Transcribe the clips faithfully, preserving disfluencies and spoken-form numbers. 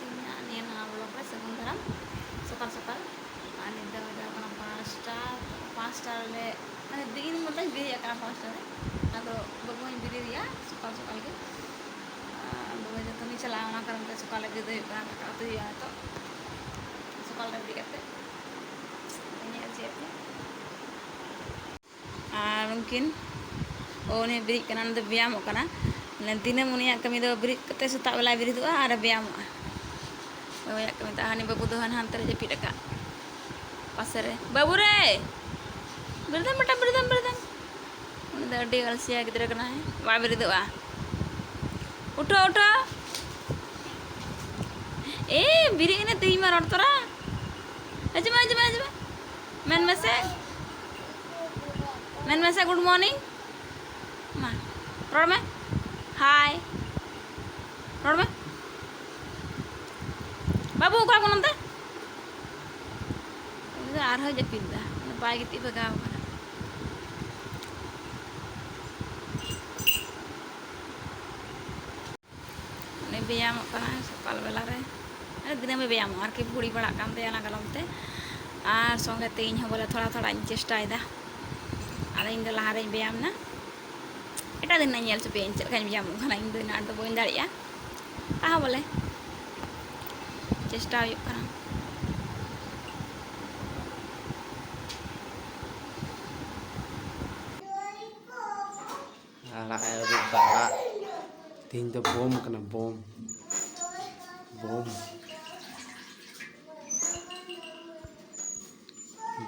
ᱤᱧᱟᱹᱜ ᱱᱤᱭᱟᱹ ᱱᱟᱣᱟ ᱵᱞᱚᱜ ᱨᱮ ᱥᱟᱹᱜᱩᱱ ᱫᱟᱨᱟᱢ᱾ ᱥᱚᱠᱟᱞ ᱥᱚᱠᱟᱞ, ᱟᱨ ᱱᱤᱛ ᱫᱚ ᱦᱩᱭᱩᱜ ᱠᱟᱱᱟ ᱯᱟᱸᱪᱴᱟ᱾ ᱯᱟᱸᱪᱴᱟ ᱨᱮᱞᱮ, ᱢᱟᱱᱮ ᱫᱤᱱ ᱢᱚᱛᱚᱧ ᱵᱮᱨᱮᱫ ᱟᱠᱟᱱᱟ ᱯᱟᱸᱪᱴᱟ ᱨᱮ᱾ ᱟᱫᱚ ᱵᱟᱹᱵᱩ ᱦᱚᱸᱧ ᱵᱮᱨᱮᱫᱮᱭᱟ ᱥᱚᱠᱟᱞ ᱥᱚᱠᱟᱞ ᱜᱮ᱾ ᱟᱨ ᱵᱟᱹᱵᱩ ᱫᱚ ᱠᱟᱹᱢᱤ ᱪᱟᱞᱟᱜᱼᱟ, ᱚᱱᱟ ᱠᱟᱨᱚᱱ ᱛᱮ ᱥᱚᱠᱟᱞ ᱨᱮ ᱵᱮᱨᱮᱫ ᱦᱩᱭᱩᱜ ᱠᱟᱱᱟ, ᱫᱟᱠᱟ ᱩᱛᱩ ᱦᱩᱭᱩᱜᱼᱟ ᱱᱤᱛᱚᱜ᱾ ᱥᱚᱠᱟᱞ ᱨᱮ ᱵᱮᱨᱮᱫ ᱠᱟᱛᱮ ᱧᱮᱞ ᱦᱚᱪᱚᱭᱮᱫ ᱯᱮ᱾ ᱟᱨ ᱩᱱᱠᱤᱱ, ᱳ, ᱩᱱᱤ ᱵᱮᱨᱮᱫ ᱠᱟᱱᱟ, ᱩᱱᱤ ᱫᱚ ᱵᱮᱭᱟᱢᱚᱜ ᱠᱟᱱᱟ᱾ ᱢᱟᱱᱮ ᱫᱤᱱᱟᱹᱢ ᱩᱱᱤᱭᱟᱜ ᱠᱟᱹᱢᱤ ᱫᱚ ᱵᱮᱨᱮᱫ ᱠᱟᱛᱮ ᱥᱮᱛᱟᱜ ᱵᱮᱞᱟᱭ ᱵᱮᱨᱮᱫᱚᱜᱼᱟ ᱟᱨ ᱵᱮᱭᱟᱢᱚᱜᱼᱟ᱾ ᱵᱟᱵᱟᱭᱟᱜ ᱠᱟᱹᱢᱤ ᱫᱚ, ᱦᱟᱹᱱᱤ ᱵᱟᱹᱵᱩ ᱫᱚ ᱦᱟᱱ-, ᱦᱟᱱᱛᱮ ᱨᱮ ᱡᱟᱹᱯᱤᱫ ᱟᱠᱟᱫ ᱯᱟᱥᱮ ᱨᱮ᱾ ᱵᱟᱹᱵᱩ ᱨᱮ! ᱵᱮᱨᱮᱫᱚᱜ ᱢᱮ, ᱵᱮᱨᱮᱫᱚᱜ ᱢᱮ, ᱵᱮᱨᱮᱫᱚᱜ ᱢᱮ᱾ ᱩᱱᱤ ᱫᱚ ᱟᱹᱰᱤ ᱟᱞᱥᱤᱭᱟ ᱜᱤᱫᱽᱨᱟᱹ ᱠᱟᱱᱟᱭ, ᱵᱟᱭ ᱵᱮᱨᱮᱫᱚᱜᱼᱟ᱾ ᱩᱴᱷᱳ, ᱩᱴᱷᱳ᱾ ᱮ, ᱵᱮᱨᱮᱫ ᱮᱱᱟ, ᱛᱮᱦᱮᱧ ᱢᱟ ᱨᱚᱲ ᱛᱚᱨᱟ᱾ ᱦᱤᱡᱩᱜ ᱢᱮ, ᱦᱤᱡᱩᱜ ᱢᱮ, ᱦᱤᱡᱩᱜ ᱢᱮ᱾ ᱢᱮᱱ ᱢᱮᱥᱮ᱾ ᱢᱮᱱ ᱢᱮᱥᱮ, good morning᱾ ᱢᱟ, ᱨᱚᱲ ᱢᱮ᱾ Hi᱾ ᱨᱚᱲ ᱢᱮ᱾ ᱵᱟᱹᱵᱩ, ᱚᱠᱟ ᱠᱚ ᱱᱚᱱᱛᱮ? ᱩᱱᱤ ᱫᱚ ᱟᱨᱦᱚᱸᱭ ᱡᱟᱹᱯᱤᱫ ᱮᱫᱟ᱾ ᱩᱱᱤ ᱵᱟᱭ ᱜᱤᱛᱤᱡ ᱵᱷᱟᱜᱟᱣ ᱟᱠᱟᱱᱟ᱾ ᱩᱱᱤ ᱵᱮᱭᱟᱢᱚᱜ ᱠᱟᱱᱟᱭ ᱥᱚᱠᱟᱞ ᱵᱮᱞᱟ ᱨᱮ᱾ ᱢᱟᱱᱮ ᱫᱤᱱᱟᱹᱢᱮ ᱵᱮᱭᱟᱢᱚᱜᱼᱟ ᱟᱨᱠᱤ, ᱵᱷᱩᱲᱤ ᱵᱟᱲᱟᱜ ᱠᱟᱱ ᱛᱟᱭᱟ ᱚᱱᱟ ᱠᱟᱨᱚᱱ ᱛᱮ᱾ ᱟᱨ ᱥᱚᱸᱜᱮ ᱛᱮ ᱤᱧ ᱦᱚᱸ ᱵᱚᱞᱮ ᱛᱷᱚᱲᱟ ᱛᱷᱚᱲᱟᱧ ᱪᱮᱥᱴᱟᱭᱮᱫᱟ᱾ ᱟᱫᱚ ᱤᱧ ᱫᱚ ᱞᱟᱦᱟ ᱨᱮᱧ ᱵᱮᱭᱟᱢ ᱮᱱᱟ, ᱮᱴᱟᱜ ᱫᱤᱱ ᱤᱧ ᱧᱮᱞ ᱦᱚᱪᱚ ᱯᱮᱭᱟ ᱤᱧ ᱪᱮᱫ ᱞᱮᱠᱟᱧ ᱵᱮᱭᱟᱢᱚᱜ ᱠᱟᱱᱟ᱾ ᱤᱧ ᱫᱚ ᱤᱱᱟᱹᱜ ᱟᱸᱴ ᱫᱚ ᱵᱟᱹᱧ ᱫᱟᱲᱮᱭᱟᱜᱼᱟ, ᱛᱟᱦᱚᱸ ᱵᱚᱞᱮ ᱪᱮᱥᱴᱟ ᱦᱩᱭᱩᱜ ᱠᱟᱱᱟ᱾ ᱟᱲᱟᱜ ᱮ ᱟᱹᱨᱩᱵ ᱫᱟ, ᱟᱲᱟᱜ᱾ ᱛᱮᱦᱮᱧ ᱫᱚ ᱵᱳᱢ ᱠᱟᱱᱟ, ᱵᱳᱢ᱾ ᱵᱳᱢ᱾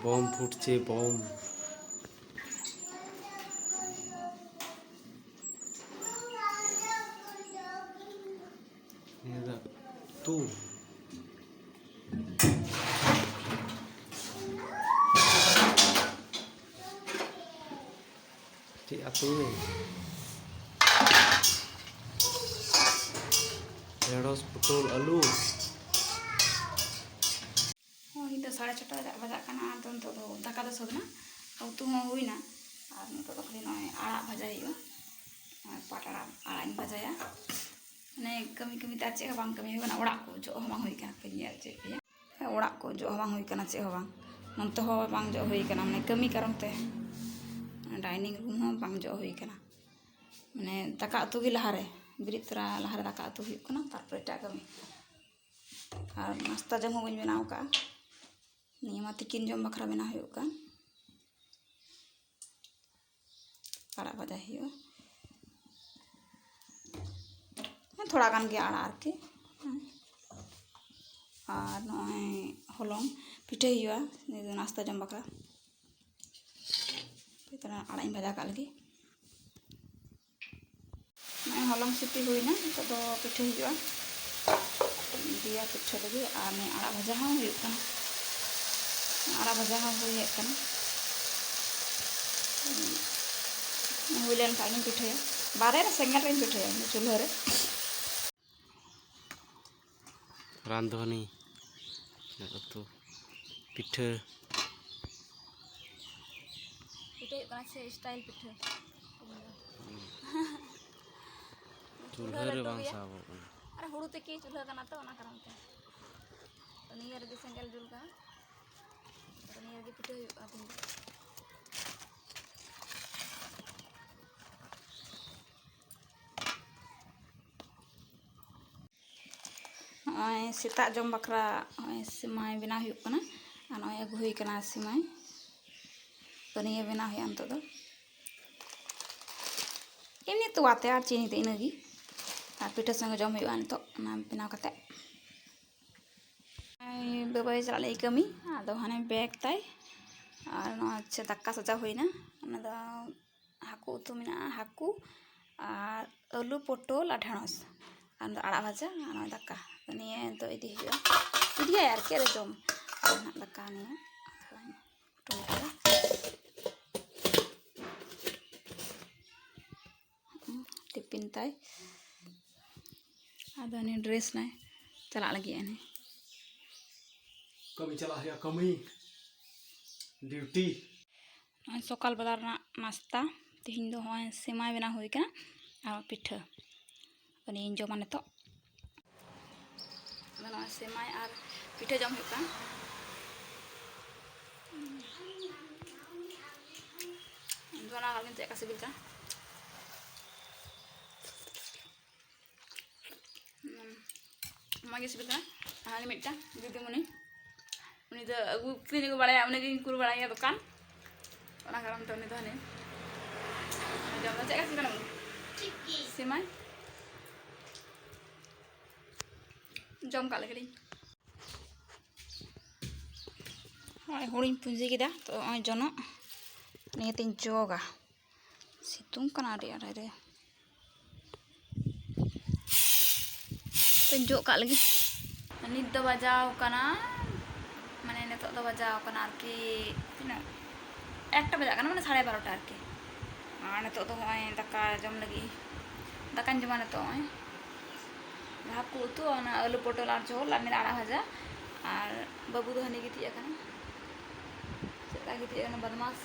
ᱵᱳᱢ ᱯᱷᱩᱴᱪᱷᱮ, ᱵᱳᱢ᱾ ᱱᱤᱭᱟᱹ ᱫᱚ ᱩᱛᱩ᱾ ᱪᱮᱫ ᱟᱹᱛᱩ? ᱰᱷᱮᱸᱲᱚᱥ, ᱯᱚᱴᱚᱞ, ᱟᱹᱞᱩ᱾ ᱦᱚᱸ, ᱱᱤᱛ ᱫᱚ ᱥᱟᱲᱮ ᱪᱷᱚᱴᱟ ᱵᱟᱡᱟᱜ ᱠᱟᱱᱟ᱾ ᱟᱫᱚ ᱱᱤᱛᱚᱜ ᱫᱚ ᱫᱟᱠᱟ ᱫᱚ ᱥᱟᱹᱛ ᱮᱱᱟ, ᱩᱛᱩ ᱦᱚᱸ ᱦᱩᱭᱱᱟ᱾ ᱟᱨ ᱱᱤᱛᱚᱜ ᱫᱚ ᱠᱷᱟᱹᱞᱤ ᱱᱚᱜᱼᱚᱭ ᱟᱲᱟᱜ ᱵᱷᱟᱡᱟᱭ ᱦᱩᱭᱩᱜᱼᱟ᱾ ᱱᱚᱜᱼᱚᱭ ᱯᱟᱴ ᱟᱲᱟᱜ, ᱟᱲᱟᱜ ᱤᱧ ᱵᱷᱟᱡᱟᱭᱟ᱾ ᱢᱟᱱᱮ ᱠᱟᱹᱢᱤ ᱠᱟᱹᱢᱤ ᱛᱮ ᱟᱨ ᱪᱮᱫ ᱦᱚᱸ ᱵᱟᱝ ᱠᱟᱹᱢᱤ ᱦᱩᱭᱩᱜ ᱠᱟᱱᱟ, ᱚᱲᱟᱜ ᱠᱚ ᱡᱚᱜ ᱦᱚᱸ ᱵᱟᱝ ᱦᱩᱭ ᱠᱟᱱᱟ᱾ ᱠᱟᱹᱢᱤ ᱟᱨ ᱪᱮᱫ ᱯᱮᱭᱟ, ᱚᱲᱟᱜ ᱠᱚ ᱡᱚᱜ ᱦᱚᱸ ᱵᱟᱝ ᱦᱩᱭ ᱠᱟᱱᱟ, ᱪᱮᱫ ᱦᱚᱸ ᱵᱟᱝ, ᱱᱚᱱᱛᱮ ᱦᱚᱸ ᱵᱟᱝ ᱡᱚᱜ ᱦᱩᱭ ᱠᱟᱱᱟ, ᱢᱟᱱᱮ ᱠᱟᱹᱢᱤ ᱠᱟᱨᱚᱱ ᱛᱮ᱾ ᱰᱟᱭᱱᱤᱝ ᱨᱩᱢ ᱦᱚᱸ ᱵᱟᱝ ᱡᱚᱜ ᱦᱩᱭ ᱠᱟᱱᱟ᱾ ᱢᱟᱱᱮ ᱫᱟᱠᱟ ᱩᱛᱩ ᱜᱮ ᱞᱟᱦᱟᱨᱮ, ᱵᱮᱨᱮᱫ ᱛᱚᱨᱟ ᱞᱟᱦᱟᱨᱮ ᱫᱟᱠᱟ ᱩᱛᱩ ᱦᱩᱭᱩᱜ ᱠᱟᱱᱟ, ᱛᱟᱨᱯᱚᱨᱮ ᱮᱴᱟᱜ ᱠᱟᱹᱢᱤ᱾ ᱟᱨ ᱱᱟᱥᱛᱟ ᱡᱚᱢ ᱦᱚᱸ ᱵᱟᱹᱧ ᱵᱮᱱᱟᱣ ᱠᱟᱜᱼᱟ᱾ ᱱᱤᱭᱟᱹ ᱢᱟ ᱛᱤᱠᱤᱱ ᱡᱚᱢ ᱵᱟᱠᱷᱨᱟ ᱵᱮᱱᱟᱣ ᱦᱩᱭᱩᱜ ᱠᱟᱱ᱾ ᱟᱲᱟᱜ ᱵᱷᱟᱡᱟ ᱦᱩᱭᱩᱜᱼᱟ᱾ ᱦᱮᱸ, ᱛᱷᱚᱲᱟ ᱜᱟᱱ ᱜᱮ ᱟᱲᱟᱜ ᱟᱨᱠᱤ᱾ ᱦᱮᱸ᱾ ᱟᱨ ᱱᱚᱜᱼᱚᱭ ᱦᱚᱞᱚᱝ ᱯᱤᱴᱷᱟᱹᱭ ᱦᱩᱭᱩᱜᱼᱟ ᱱᱟᱥᱛᱟ ᱡᱚᱢ ᱵᱟᱠᱷᱨᱟ᱾ ᱛᱟᱦᱞᱮ ᱟᱲᱟᱜ ᱤᱧ ᱵᱷᱟᱡᱟ ᱠᱟᱜ ᱞᱮᱜᱮ᱾ ᱱᱚᱜᱼᱚᱭ ᱦᱚᱞᱚᱝ ᱥᱤᱯᱤ ᱦᱩᱭᱱᱟ, ᱱᱤᱛᱚᱜ ᱫᱚ ᱯᱤᱴᱷᱟᱹ ᱦᱩᱭᱩᱜᱼᱟ᱾ ᱫᱤᱭᱟ ᱯᱤᱴᱷᱟᱹ ᱞᱟᱹᱜᱤᱫ᱾ ᱟᱨ ᱱᱤᱭᱟᱹ ᱟᱲᱟᱜ ᱵᱷᱟᱡᱟ ᱦᱚᱸ ᱦᱩᱭᱩᱜ ᱠᱟᱱᱟ, ᱟᱲᱟᱜ ᱵᱷᱟᱡᱟ ᱦᱚᱸ ᱦᱩᱭ ᱦᱮᱡ ᱠᱟᱱᱟ᱾ ᱦᱩᱭ ᱞᱮᱱ ᱠᱷᱟᱱ ᱜᱤᱧ ᱯᱤᱴᱷᱟᱹᱭᱟ᱾ ᱵᱟᱨᱦᱮ ᱨᱮ ᱥᱮᱸᱜᱮᱞ ᱨᱮᱧ ᱯᱤᱴᱷᱟᱹᱭᱟ, ᱪᱩᱞᱦᱟᱹ ᱨᱮ᱾ ᱨᱟᱱᱫᱷᱚᱱᱤ ᱩᱛᱩ ᱯᱤᱴᱷᱟᱹ᱾ ᱯᱤᱴᱷᱟᱹ ᱦᱩᱭᱩᱜ ᱠᱟᱱᱟ ᱥᱮ style ᱯᱤᱴᱷᱟᱹ᱾ ᱪᱩᱞᱦᱟᱹ ᱨᱮ ᱵᱟᱝ ᱥᱟᱵᱚᱜ ᱠᱟᱱᱟ᱾ ᱟᱨ ᱦᱩᱲᱩ ᱛᱤᱠᱤ ᱪᱩᱞᱦᱟᱹ ᱠᱟᱱᱟ ᱛᱚ, ᱚᱱᱟ ᱠᱟᱨᱚᱱ ᱛᱮ᱾ ᱛᱚ ᱱᱤᱭᱟᱹ ᱨᱮᱜᱮ ᱥᱮᱸᱜᱮᱞ ᱡᱩᱞ ᱠᱟᱱᱟ᱾ ᱛᱚ ᱱᱤᱭᱟᱹ ᱨᱮᱜᱮ ᱯᱤᱴᱷᱟᱹ ᱦᱩᱭᱩᱜ ᱠᱟᱱᱟ ᱛᱤᱦᱤᱧ ᱫᱚ᱾ ᱱᱚᱜᱼᱚᱭ ᱥᱮᱛᱟᱜ ᱡᱚᱢ ᱵᱟᱠᱷᱨᱟ ᱱᱚᱜᱼᱚᱭ ᱥᱤᱢᱟᱭ ᱵᱮᱱᱟᱣ ᱦᱩᱭᱩᱜ ᱠᱟᱱᱟ᱾ ᱟᱨ ᱱᱚᱜᱼᱚᱭ ᱟᱹᱜᱩ ᱦᱩᱭ ᱠᱟᱱᱟ ᱥᱤᱢᱟᱭ, ᱛᱚ ᱱᱤᱭᱟᱹ ᱵᱮᱱᱟᱣ ᱦᱩᱭᱩᱜᱼᱟ ᱱᱤᱛᱚᱜ ᱫᱚ᱾ ᱮᱢᱱᱤ ᱛᱚᱣᱟ ᱛᱮ ᱟᱨ ᱪᱤᱱᱤ ᱛᱮ, ᱤᱱᱟᱹᱜᱮ᱾ ᱟᱨ ᱯᱤᱴᱷᱟᱹ ᱥᱚᱸᱜᱮ ᱡᱚᱢ ᱦᱩᱭᱩᱜᱼᱟ ᱱᱤᱛᱚᱜ ᱚᱱᱟ ᱵᱮᱱᱟᱣ ᱠᱟᱛᱮ᱾ ᱱᱚᱜᱼᱚᱭ ᱵᱟᱵᱟᱭ ᱪᱟᱞᱟᱜ ᱞᱟᱹᱜᱤᱫ ᱠᱟᱹᱢᱤ, ᱟᱫᱚ ᱦᱟᱱᱮ ᱵᱮᱜᱽ ᱛᱟᱭ᱾ ᱟᱨ ᱱᱚᱣᱟ ᱦᱚᱪᱪᱷᱮ ᱫᱟᱠᱟ ᱥᱟᱡᱟᱣ ᱦᱩᱭᱱᱟ, ᱚᱱᱟ ᱫᱚ ᱦᱟᱹᱠᱩ ᱩᱛᱩ ᱢᱮᱱᱟᱜᱼᱟ, ᱦᱟᱹᱠᱩ ᱟᱨ ᱟᱹᱞᱩ, ᱯᱚᱴᱚᱞ ᱟᱨ ᱰᱷᱮᱸᱲᱚᱥ᱾ ᱟᱨ ᱱᱚᱣᱟ ᱫᱚ ᱟᱲᱟᱜ ᱵᱷᱟᱡᱟ ᱟᱨ ᱱᱚᱣᱟ ᱫᱟᱠᱟ᱾ ᱱᱤᱭᱟᱹ ᱫᱚ ᱤᱫᱤ ᱦᱩᱭᱩᱜᱼᱟ, ᱤᱫᱤᱭᱟᱭ ᱟᱨᱠᱤ, ᱟᱫᱚ ᱡᱚᱢ᱾ ᱟᱨ ᱱᱟᱦᱟᱜ ᱫᱟᱠᱟ ᱱᱤᱭᱟᱹ ᱠᱩᱴᱩᱢ ᱠᱟᱫᱟ᱾ ᱴᱤᱯᱤᱱ ᱛᱟᱭ᱾ ᱟᱫᱚ ᱱᱤᱭᱟᱹ ᱰᱨᱮᱥ ᱱᱟᱭ ᱪᱟᱞᱟᱜ ᱞᱟᱹᱜᱤᱫ ᱟᱱᱮ᱾ ᱠᱟᱹᱢᱤ ᱪᱟᱞᱟᱜ ᱦᱩᱭᱩᱜᱼᱟ, ᱠᱟᱹᱢᱤ, ᱰᱤᱭᱩᱴᱤ᱾ ᱱᱚᱜᱼᱚᱭ ᱥᱚᱠᱟᱞ ᱵᱮᱞᱟ ᱨᱮᱱᱟᱜ ᱱᱟᱥᱛᱟ᱾ ᱛᱮᱦᱮᱧ ᱫᱚ ᱱᱚᱜᱼᱚᱭ ᱥᱮᱢᱟᱭ ᱵᱮᱱᱟᱣ ᱦᱩᱭ ᱠᱟᱱᱟ ᱟᱨ ᱯᱤᱴᱷᱟᱹ᱾ ᱛᱚ ᱱᱤᱭᱟᱹᱧ ᱡᱚᱢᱟ ᱱᱤᱛᱚᱜ᱾ ᱟᱫᱚ ᱱᱚᱜᱼᱚᱭ ᱥᱮᱢᱟᱭ ᱟᱨ ᱯᱤᱴᱷᱟᱹ ᱡᱚᱢ ᱦᱩᱭᱩᱜ ᱠᱟᱱᱟ᱾ ᱡᱚᱢ ᱟᱨ ᱧᱮᱞ ᱪᱮᱫ ᱞᱮᱠᱟ ᱥᱤᱵᱤᱞ ᱠᱟᱱᱟ᱾ ᱦᱩᱸ, ᱢᱚᱡᱽ ᱜᱮ ᱥᱤᱵᱤᱞ ᱠᱟᱱᱟ᱾ ᱟᱨ ᱢᱤᱫᱴᱟᱝ ᱫᱤᱫᱤᱢᱩᱱᱤ, ᱩᱱᱤ ᱫᱚ ᱟᱹᱜᱩ, ᱠᱤᱨᱤᱧ ᱟᱹᱜᱩ ᱵᱟᱲᱟᱭᱟ, ᱩᱱᱤ ᱜᱤᱧ ᱠᱩᱞ ᱵᱟᱲᱟᱭᱟ ᱫᱚᱠᱟᱱ᱾ ᱚᱱᱟ ᱠᱟᱨᱚᱱ ᱛᱮ ᱩᱱᱤ ᱫᱚ ᱦᱟᱱᱮ ᱡᱚᱢ ᱫᱚ ᱪᱮᱫ ᱞᱮᱠᱟ ᱥᱤᱵᱤᱞ ᱠᱟᱱᱟ ᱵᱚᱞᱮ? ᱥᱤᱢᱟᱭ ᱡᱚᱢ ᱠᱟᱜ ᱞᱮᱜᱮ ᱞᱤᱧ᱾ ᱱᱚᱜᱼᱚᱭ ᱦᱩᱲᱩᱧ ᱯᱩᱸᱡᱤ ᱠᱮᱫᱟ, ᱛᱚ ᱱᱚᱜᱼᱚᱭ ᱡᱚᱱᱚᱜ ᱱᱤᱭᱟᱹ ᱛᱤᱧ ᱡᱚᱜᱟ᱾ ᱥᱤᱛᱩᱝ ᱠᱟᱱᱟ ᱟᱹᱰᱤ ᱟᱸᱴ ᱨᱮ᱾ ᱛᱚᱧ ᱡᱚᱜ ᱠᱟᱜ ᱞᱟᱹᱜᱤᱫ᱾ ᱱᱤᱛ ᱫᱚ ᱵᱟᱡᱟᱣ ᱠᱟᱱᱟ, ᱢᱟᱱᱮ ᱱᱤᱛᱚᱜ ᱫᱚ ᱵᱟᱡᱟᱣ ᱠᱟᱱᱟ ᱟᱨᱠᱤ, ᱛᱤᱱᱟᱹᱜ, ᱮᱠᱴᱟ ᱵᱟᱡᱟᱜ ᱠᱟᱱᱟ, ᱢᱟᱱᱮ ᱥᱟᱲᱮ ᱵᱟᱨᱚᱴᱟ ᱟᱨᱠᱤ᱾ ᱟᱨ ᱱᱤᱛᱚᱜ ᱫᱚ ᱱᱚᱜᱼᱚᱭ ᱫᱟᱠᱟ ᱡᱚᱢ ᱞᱟᱹᱜᱤᱫ, ᱫᱟᱠᱟᱧ ᱡᱚᱢᱟ ᱱᱤᱛᱚᱜ᱾ ᱱᱚᱜᱼᱚᱭ ᱵᱷᱟᱵᱽ ᱠᱚ ᱩᱛᱩ, ᱚᱱᱟ ᱟᱹᱞᱩ ᱯᱚᱴᱚᱞ ᱟᱨ ᱡᱷᱳᱞ ᱟᱨ ᱢᱤᱫ ᱟᱲᱟᱜ ᱵᱷᱟᱡᱟ᱾ ᱟᱨ ᱵᱟᱹᱵᱩ ᱫᱚ ᱦᱟᱹᱱᱤ ᱜᱤᱛᱤᱡ ᱟᱠᱟᱱᱟ, ᱪᱮᱫ ᱞᱮᱠᱟ ᱜᱤᱛᱤᱡ ᱟᱠᱟᱱᱟ ᱵᱟᱫᱢᱟᱥ᱾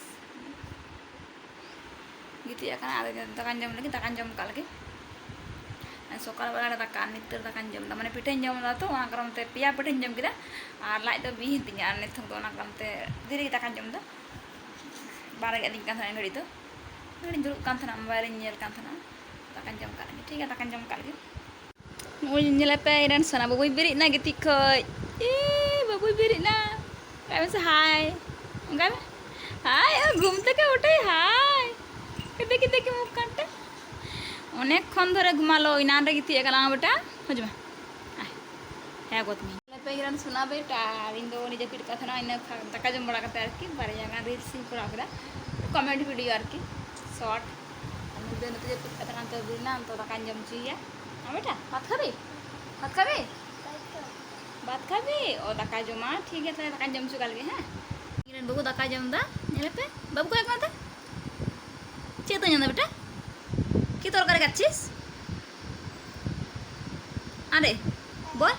ᱜᱤᱛᱤᱡ ᱟᱠᱟᱱᱟ᱾ ᱟᱫᱚ ᱫᱟᱠᱟᱧ ᱡᱚᱢ ᱞᱟᱹᱜᱤᱫ, ᱫᱟᱠᱟᱧ ᱡᱚᱢ ᱠᱟᱜ ᱞᱟᱹᱜᱤᱫ᱾ ᱥᱚᱠᱟᱞ ᱵᱮᱲᱟ ᱨᱮ ᱫᱟᱠᱟ, ᱱᱤᱛ ᱫᱚ ᱫᱟᱠᱟᱧ ᱡᱚᱢ ᱮᱫᱟ, ᱢᱟᱱᱮ ᱯᱤᱴᱷᱟᱹᱧ ᱡᱚᱢ ᱮᱫᱟ ᱛᱚ, ᱚᱱᱟ ᱠᱟᱨᱚᱱ ᱛᱮ ᱯᱮᱭᱟ ᱯᱤᱴᱷᱟᱹᱧ ᱡᱚᱢ ᱠᱮᱫᱟ᱾ ᱟᱨ ᱞᱟᱡ ᱫᱚ ᱵᱤ ᱮᱱ ᱛᱤᱧᱟ, ᱟᱨ ᱱᱤᱛᱚᱜ ᱫᱚ ᱚᱱᱟ ᱠᱟᱨᱚᱱ ᱛᱮ ᱫᱷᱤᱨᱮ ᱜᱮ ᱫᱟᱠᱟᱧ ᱡᱚᱢ ᱮᱫᱟ᱾ ᱵᱟᱝ ᱨᱮᱸᱜᱮᱡ ᱞᱤᱧ ᱠᱟᱱ ᱛᱟᱦᱮᱱᱟ ᱤᱱ ᱜᱷᱟᱹᱲᱤᱡ ᱫᱚ, ᱤᱱ ᱜᱷᱟᱹᱲᱤᱡ ᱫᱩᱲᱩᱵ ᱠᱟᱱ ᱛᱟᱦᱮᱱᱟ, ᱢᱳᱵᱟᱭᱤᱞ ᱤᱧ ᱧᱮᱞ ᱠᱟᱱ ᱛᱟᱦᱮᱱᱟ᱾ ᱫᱟᱠᱟᱧ ᱡᱚᱢ ᱠᱟᱜ ᱞᱟᱹᱜᱤᱫ, ᱴᱷᱤᱠ ᱜᱮᱭᱟ, ᱫᱟᱠᱟᱧ ᱡᱚᱢ ᱠᱟᱜ ᱞᱟᱹᱜᱤᱫ᱾ ᱱᱚᱜᱼᱚᱭ ᱧᱮᱞᱮ ᱯᱮ, ᱤᱧ ᱨᱮᱱ ᱥᱚᱱᱟ ᱵᱟᱹᱵᱩᱭ ᱵᱮᱨᱮᱫ ᱮᱱᱟ ᱜᱤᱛᱤᱡ ᱠᱷᱚᱡ᱾ ᱮ ᱵᱟᱹᱵᱩᱭ ᱵᱮᱨᱮᱫ ᱮᱱᱟ, ᱚᱱᱠᱟᱭ ᱢᱮᱥᱮ ᱦᱟᱭ, ᱚᱱᱠᱟᱭ ᱢᱮ ᱦᱟᱭ᱾ ᱚ, ᱜᱷᱩᱢ ᱛᱮ ᱠᱚ ᱩᱴᱷᱟᱹᱭ ᱦᱟᱭ᱾ ᱠᱤᱫᱮ ᱠᱤᱫᱮ ᱠᱤ ᱢᱩᱠ ᱠᱟᱱᱴᱮ᱾ ᱚᱱᱮᱠ ᱠᱷᱚᱱ ᱫᱷᱚᱨᱮ ᱜᱷᱩᱢᱟᱞᱳ, ᱤᱱᱟᱱ ᱨᱮ ᱜᱤᱛᱤᱡ ᱟᱠᱟᱱᱟ ᱵᱮᱴᱟ᱾ ᱦᱤᱡᱩᱜ ᱢᱮ᱾ ᱟᱭ᱾ ᱦᱮᱸ ᱜᱚᱫ ᱢᱮ᱾ ᱧᱮᱞᱮ ᱯᱮ, ᱤᱧ ᱨᱮᱱ ᱥᱚᱱᱟ ᱵᱮᱴᱟ, ᱤᱧ ᱫᱚ ᱩᱱᱤ ᱡᱟᱹᱯᱤᱫ ᱠᱟᱜ ᱛᱟᱦᱮᱱᱟ, ᱤᱱᱟᱹ ᱫᱟᱠᱟ ᱡᱚᱢ ᱵᱟᱲᱟ ᱠᱟᱛᱮ ᱟᱨᱠᱤ ᱵᱟᱨᱭᱟ ᱜᱟᱱ reels ᱤᱧ ᱠᱚᱨᱟᱣ ᱠᱮᱫᱟ, comedy video ᱟᱨᱠᱤ, short᱾ ᱟᱨ ᱱᱩᱭ ᱫᱚ ᱱᱤᱛᱚᱜ ᱡᱟᱹᱯᱤᱫ ᱠᱟᱜ ᱛᱟᱦᱮᱱᱟ, ᱱᱤᱛᱚᱜ ᱵᱮᱨᱮᱫ ᱮᱱᱟ, ᱱᱤᱛᱚᱜ ᱫᱟᱠᱟᱧ ᱡᱚᱢ ᱦᱚᱪᱚᱭᱮᱭᱟ᱾ ᱦᱮᱸ ᱵᱮᱴᱟ, ᱵᱷᱟᱛ ᱠᱷᱟᱵᱤ? ᱵᱷᱟᱛ ᱠᱷᱟᱵᱤ? ᱵᱷᱟᱛ ᱠᱷᱟᱵᱤ? ᱚ, ᱫᱟᱠᱟ ᱡᱚᱢᱟ, ᱴᱷᱤᱠ ᱜᱮᱭᱟ, ᱛᱟᱦᱞᱮ ᱫᱟᱠᱟᱧ ᱡᱚᱢ ᱦᱚᱪᱚ ᱠᱟᱜ ᱞᱮᱜᱮ, ᱦᱮᱸ? ᱤᱧ ᱨᱮᱱ ᱵᱟᱹᱵᱩ ᱫᱟᱠᱟᱭ ᱡᱚᱢ ᱮᱫᱟ, ᱧᱮᱞᱮ ᱯᱮ, ᱵᱟᱹᱵᱩ ᱠᱚᱭᱚᱜ ᱠᱟᱱ ᱛᱮ᱾ ᱪᱮᱫ ᱩᱛᱩ ᱧᱟᱢ ᱮᱫᱟ ᱵᱮᱴᱟ? কি তরকারি খাচ্ছিস? আরে বল,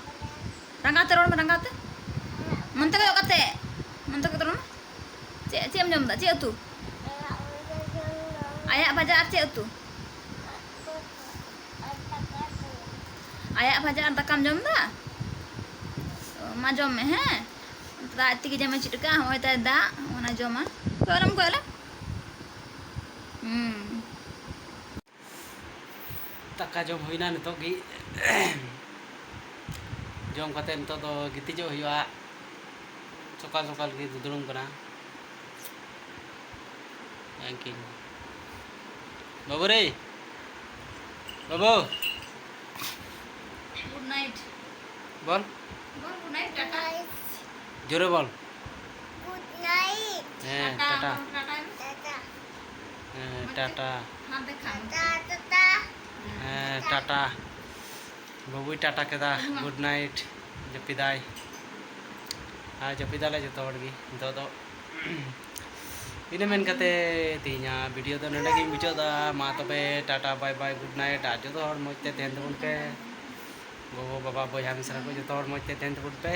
ᱨᱟᱸᱜᱟᱣ ᱛᱮ ᱨᱚᱲ ᱢᱮ, ᱨᱟᱸᱜᱟᱣ ᱛᱮ᱾ ᱢᱚᱱᱛᱮ ᱠᱚᱭᱚᱜ ᱠᱟᱛᱮ, ᱢᱚᱱᱛᱮ ᱠᱚᱭᱚᱜ ᱠᱟᱛᱮ ᱨᱚᱲ ᱢᱮ᱾ ᱪᱮᱫ, ᱪᱮᱫ ᱮᱢ ᱡᱚᱢ ᱮᱫᱟ? ᱪᱮᱫ ᱩᱛᱩ? ᱟᱭᱟᱜ ᱵᱷᱟᱡᱟ ᱟᱨ ᱪᱮᱫ ᱩᱛᱩ? ᱟᱭᱟᱜ ᱵᱷᱟᱡᱟ ᱟᱨ ᱫᱟᱠᱟᱢ ᱡᱚᱢ ᱮᱫᱟ? ᱚ, ᱢᱟ ᱡᱚᱢ ᱢᱮ, ᱦᱮᱸ᱾ ᱚᱱᱛᱮ ᱫᱚ ᱟᱡ ᱛᱮᱜᱮ ᱡᱚᱢᱮ ᱪᱮᱫ ᱠᱟᱜᱼᱟ, ᱦᱚᱸᱜᱼᱚᱭ ᱛᱟᱭ ᱫᱟᱜ, ᱚᱱᱟ ᱡᱚᱢᱟ᱾ ᱠᱚᱭᱚᱜ ᱞᱮᱢ, ᱠᱚᱭᱚᱜ ᱞᱮᱢ᱾ ᱦᱩᱸ᱾ ᱫᱟᱠᱟ ᱡᱚᱢ ᱦᱩᱭᱱᱟ ᱱᱤᱛᱚᱜ ᱜᱮ᱾ ᱡᱚᱢ ᱠᱟᱛᱮ ᱱᱤᱛᱚᱜ ᱫᱚ ᱜᱤᱛᱤᱡᱚᱜ ᱦᱩᱭᱩᱜᱼᱟ᱾ ᱥᱚᱠᱟᱞ ᱥᱚᱠᱟᱞ ᱜᱮ ᱫᱩᱫᱲᱩᱢ ᱠᱟᱱᱟ᱾ ᱵᱟᱹᱵᱩ ᱨᱮ, ᱵᱟᱹᱵᱩ᱾ Good night. ᱵᱚᱞ᱾ ᱵᱚᱞ, good night, ᱴᱟᱴᱟ᱾ ᱡᱳᱨᱮ ᱵᱚᱞ᱾ Good night. ᱦᱮᱸ, ᱴᱟᱴᱟ, ᱴᱟᱴᱟ᱾ ᱵᱚᱞ, ᱴᱟᱴᱟ᱾ ᱴᱟᱴᱟ. ᱦᱮᱸ, ᱢᱚᱡᱽ ᱛᱮ ᱴᱟᱴᱟ᱾ ᱦᱟᱛ ᱫᱮᱠᱷᱟ᱾ ᱴᱟᱴᱟ, ᱴᱟᱴᱟ. ᱦᱮᱸ, ᱴᱟᱴᱟ᱾ ᱵᱟᱹᱵᱩᱭ ᱴᱟᱴᱟ ᱠᱮᱫᱟ᱾ ᱵᱟᱹᱵᱩ ᱢᱟ᱾ Good night. ᱡᱟᱹᱯᱤᱫᱟᱭ᱾ ᱟᱨ ᱡᱟᱹᱯᱤᱫᱟᱞᱮ ᱡᱚᱛᱚ ᱦᱚᱲ ᱜᱮ ᱱᱤᱛᱚᱜ ᱫᱚ᱾ ᱤᱱᱟᱹ ᱢᱮᱱ ᱠᱟᱛᱮ ᱛᱮᱦᱮᱧᱟᱜ video ᱫᱚ ᱱᱚᱰᱮ ᱜᱤᱧ ᱢᱩᱪᱟᱹᱫ ᱮᱫᱟ᱾ ᱢᱟ ᱛᱚᱵᱮ, Tata, bye bye, good night. ᱟᱨ ᱡᱚᱛᱚ ᱦᱚᱲ ᱢᱚᱡᱽ ᱛᱮ ᱛᱟᱦᱮᱱ ᱛᱟᱵᱚᱱ ᱯᱮ᱾ ᱜᱚᱜᱚ, ᱵᱟᱵᱟ, ᱵᱚᱭᱦᱟ, ᱢᱤᱥᱨᱟ ᱠᱚ ᱡᱚᱛᱚ ᱦᱚᱲ ᱢᱚᱡᱽ ᱛᱮ ᱛᱟᱦᱮᱱ ᱛᱟᱵᱚᱱ ᱯᱮ᱾